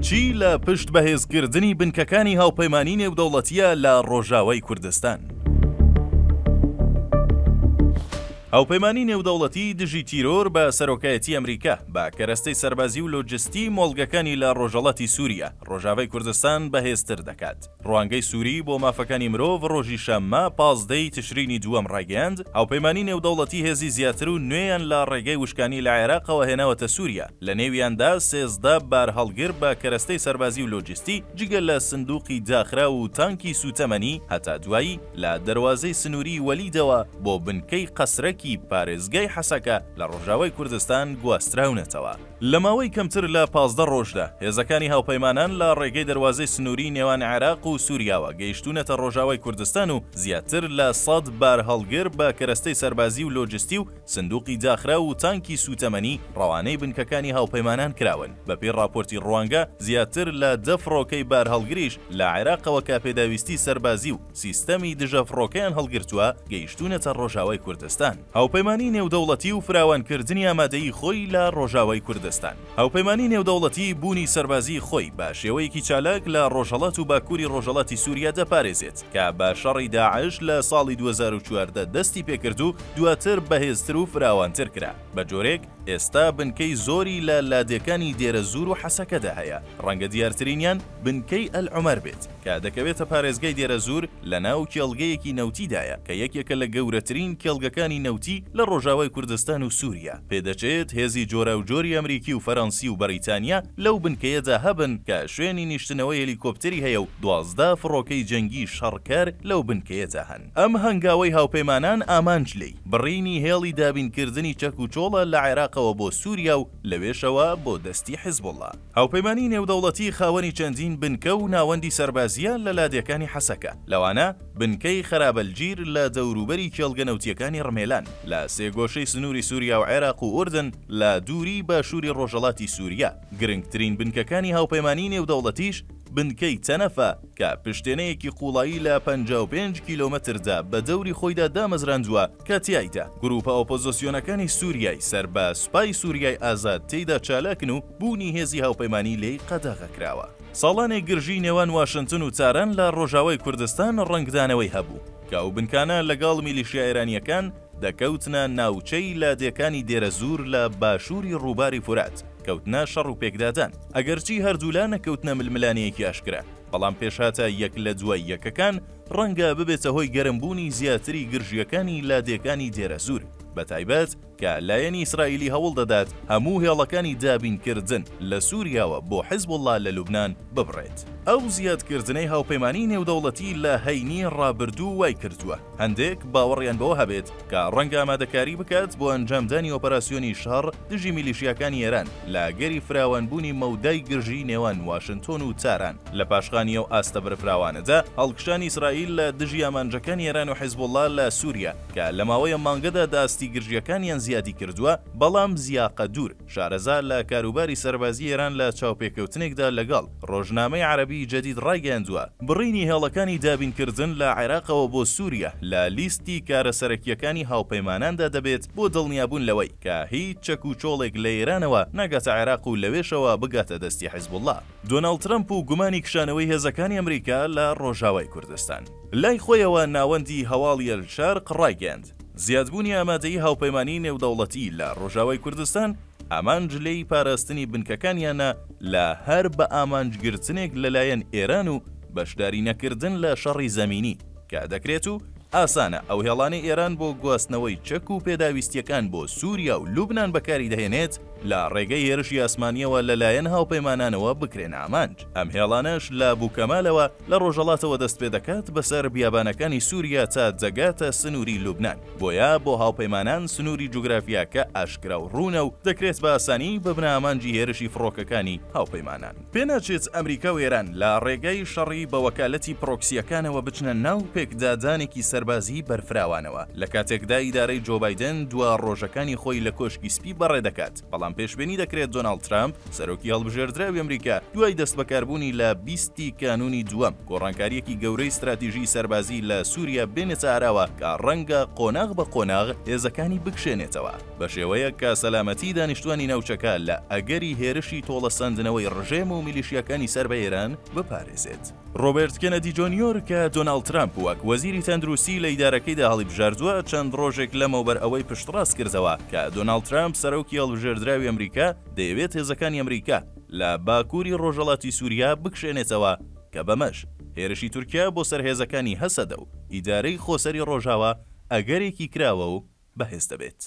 چی لە پشت بەهێزکردنی بنکەکانی هاوپەیمانی نێودەوڵەتییە لە ڕۆژاوای کوردستان؟ هاوپەیمانی نێودەوڵەتی دژی تیرۆر بە سەرۆکایەتی ئەمریکا بە کەرەستەی سەربازی و لۆجستی مۆڵگەکانی لە ڕۆژهەڵاتی سووریا، ڕۆژاڤای کوردستان بەهێزتر دەکات. ڕوانگەی سووری بۆ مافەکانی مرۆڤ ڕۆژی شەممە 15 ی تشرینی دووەم ڕایگەیاند، هاوپەیمانی نێودەوڵەتی هێزی زیاتر و نوێیان لە ڕێگەی وشکانی لە عێراقەوە هێناوەتە سووریا، لە نێویاندا 13 بارهەڵگر بە کەرەستەی سەربازی و لۆجستی، جگە لە سندوقی داخراو و تانکی سووتەمەنی، هەتا دوایی، لە دەروازەی سنووریی وەلیدەوە بۆ بنکەی قەسرەکی پارێزگای حەسەکە لە ڕۆژاوای کوردستان گواستراونەتەوە. لە ماوەی کەمتر لە 15 ڕۆژدا، هێزەکانی هاوپەیمانان لە ڕێگەی دەروازەی سنووریی نێوان عێراق و سووریاوە گەیشتوونەتە ڕۆژاوای کوردستان و زیاتر لە 100 بارهەڵگر بە کەرەستەی سەربازی و لۆجستی و سندوقی داخراو و تانکی سووتەمەنی ڕەوانەی بنکەکانی هاوپەیمانان کراون. بەپێی ڕاپۆرتی ڕوانگە، زیاتر لە دە فڕۆکەی بارهەڵگریش لە عێراقەوە کە پێداویستی سەربازی و سیستەمی دژە فڕۆکەیان هەڵگرتووە، گەیشتوونەتە ڕۆژاوای کوردستان. هاوپەیمانی نێودەوڵەتی و فراوانکردنی ئامادەیی خۆی لە ڕۆژاوای کوردستان. هاوپەیمانی نێودەوڵەتی بوونی سەربازیی خۆی بە شێوەیەکی چالاک لە ڕۆژهەڵات و باکووری ڕۆژهەڵاتی سووریا دەپارێزێت، کە بە شەڕی داعش لە ساڵی 2014 دەستی پێکرد و دواتر بەهێزتر و فراوانتر کرا، بە جۆرێک ئێستا بنکەی زۆری لە لادێکانی دێرەزوور و حەسەکەدا هەیە، ڕەنگە دیارترینیان بنکەی ئەلعومەر بێت، کە دەکەوێتە پارێزگای دێرەزوور لەناو کێڵگەیەکی نەوتیدایە کە یەکێکە لە گەورەترین کێڵگەکانی نەوتی لە ڕۆژاوای کوردستان و سووریا. پێدەچێت هێزی جۆراوجۆری ئەمریکی و فەرەنسی و بەریتانیا لەو بنکەیەدا هەبن کە شوێنی نیشتنەوەی هێلیکۆپتەری هەیە و 12 فڕۆکەی جەنگی شەڕکەر لەو بنکەیەدا هەن. ئەم هەنگاوەی هاوپەیمانان ئامانج لێی، بڕینی هێڵی دابینکردنی چەک و چۆڵە لە عێراقەوە بۆ سووریا و لەوێشەوە بۆ دەستی حیزبوڵڵا. هاوپەیمانیی نێودەوڵەتی خاوەنی چەندین بنکە و ناوەندی سەربازییە لە لادێکانی حەسەکە، لەوانە بنکەی خەرابەلجیر لە دەوروبەری کێڵگە نەوتییەکانی ڕمێلان، لە سێگۆشەی سنووری سووریا و عێراق و ئوردن لە دووریی باشووری ڕۆژهەڵاتی سووریا. گرنگترین بنکەکانی هاوپەیمانیی نێودەوڵەتیش بنکەی تەنەفە کە پشتێنەیەکی قووڵایی لە 55 کیلۆمەتردا بە دەوری خۆیدا دامەزراندووە کە تیایدا گرووپە ئۆپۆزۆسیۆنەکانی سووریای سەر بە سوپای سووریای ئازاد تێیدا چالاکن و بوونی هێزی هاوپەیمانی لێی قەدەغە کراوە. ساڵانێک گرژیی نێوان واشنتن و تاران لە ڕۆژاوای کوردستان ڕەنگدانەوەی هەبوو کە ئەو بنکانە لەگەڵ میلیشیا ئێرانییەکان دەکەوتنە ناوچەی لادێکانی دێرەزوور لە باشووری ڕووباری فورات کەوتنە شەڕ و پێکدادان، ئەگەرچی هەردوولا نەکەوتنە ململانێیەکی ئاشکرا، بەڵام پێشهاتە یەک لە دوای یەکەکان ڕەنگە ببێتە هۆی گەرمبوونی زیاتری گرژییەکانی لادێکانی دێرەزوور، بەتایبەت کە لایەنی ئیسرائیلی هەوڵ دەدات هەموو هێڵەکانی دابینکردن لە سووریاوە بۆ حزبوڵڵا لە لوبنان ببڕێت. ئەو زیادکردنەی هاوپەیمانیی نێودەوڵەتی لە هەینی ڕابردوو وایکردووە هەندێک باوەڕیان بەوە هەبێت کە ڕەنگە ئامادەکاری بکات بۆ ئەنجامدانی ئۆپەراسیۆنی شەڕ دژی میلیشیاکانی ئێران لە ئەگەری فراوانبوونی مەودای گرژیی نێوان واشنتۆن و تاران. لە پاشخانی ئەو ئاستە بەرفراوانەدا، هەڵکشانی ئیسرائیل لە دژی ئامانجەکانی ئێران و حیزبوڵڵا لە سووریا کە لە ماوەی ئەم مانگەدا ئاستی گرژییەکانیان زیادی کردووە، بەڵام زیا قەدور، شارەزا لە کاروباری سەربازی ئێران لە چاوپێکەوتنێکدا لەگەڵ ڕۆژنامەی عەرەبی جەدید ڕایگەیاندووە، بڕینی هێڵەکانی دابینکردن لە عێراقەوە بۆ سووریا لە لیستی کارە سەرەکییەکانی هاوپەیماناندا دەبێت بۆ دڵنیابوون لەوەی کە هیچ چەک و چۆڵێک لە ئێرانەوە ناگاتە عێراق و لەوێشەوە بگاتە دەستی حیزبوڵڵا. دۆناڵد ترەمپ و گومانی کشانەوەی هێزەکانی ئەمریکا لە ڕۆژاوای کوردستان. لای خۆیەوە ناوەندی هەواڵی ئەلشەرق ڕایگەیاند، زیادبوونی ئامادەیی هاوپەیمانیی نێودەوڵەتی لە ڕۆژاوای کوردستان ئامانج لێی پاراستنی بنکەکانیانە لە هەر بەئامانجگرتنێک لەلایەن ئێران و بەشداری نەکردن لە شەڕی زەمینی کە دەکرێت و ئاسانە ئەو هێڵانەی ئێران بۆ گواستنەوەی چەک و پێداویستییەکان بۆ سووریا و لوبنان بەکاری دەهێنێت لە ڕێگەی هێرشی ئاسمانییەوە لەلایەن هاوپەیمانانەوە بکرێنە ئامانج. ئەم هێڵانەش لە بوکەمالەوە لە ڕۆژهەڵاتەوە دەست پێدەکات بەسەر بیابانەکانی سووریا تا دەگاتە سنووری لوبنان، بۆیە بۆ هاوپەیمانان سنووری جوگرافیاکە ئاشکرا و ڕوونە و دەکرێت بە ئاسانی ببنە ئامانجی هێرشی فڕۆکەکانی هاوپەیمانان. پێناچێت ئەمریکا و ئێران لە ڕێگای شەڕی بە وەکالەتی پرۆکسییەکانەوە بچنە ناو پێکدادانێکی سەربازیی بەرفراوانەوە، لە کاتێکدا ئیدارەی جۆ بایدن دوا ڕۆژەکانی خۆی لە کۆشکی سپی بەڕێدەکات، بەڵام. بەڵام پێشبینی دەکرێت دۆناڵد ترامپ، سەرۆکی هەڵبژێردراوی ئەمریکا دوای دەستبەکاربوونی لە 20 ی کانوونی دووەم، گۆڕانکارییەکی گەورەی ستراتیژیی سەربازی لە سووریا بێنێتە ئاراوە کە ڕەنگە قۆناغ بە قۆناغ هێزەکانی بکشێنێتەوە، بە شێوەیەک کە سەلامەتیی دانیشتووانی ناوچەکە لە ئەگەری هێرشی تۆڵەسەندنەوەی ڕژێم و میلیشیاکانی سەر بە ئێران بپارێزێت. ڕۆبێرت کێنەدی جۆنیۆر کە دۆناڵد ترامپ وەک وەزیری تەندروستی لە ئیدارەکەیدا هەڵیبژاردووە، چەند ڕۆژێک لەمەوبەر ئەوەی پشتڕاست کردەوە کە دۆناڵد ترامپ سەرۆکی هەڵبژێردراوی ئەمریکا دەیەوێت هێزەکانی ئەمریکا لە باکووری ڕۆژهەڵاتی سووریا بکشێنێتەوە کە بەمەش هێرشی تورکیا بۆ سەر هێزەکانی هەسەدە و ئیدارەی خۆسەری ڕۆژاوا ئەگەرێکی کراوە و بەهێز دەبێت.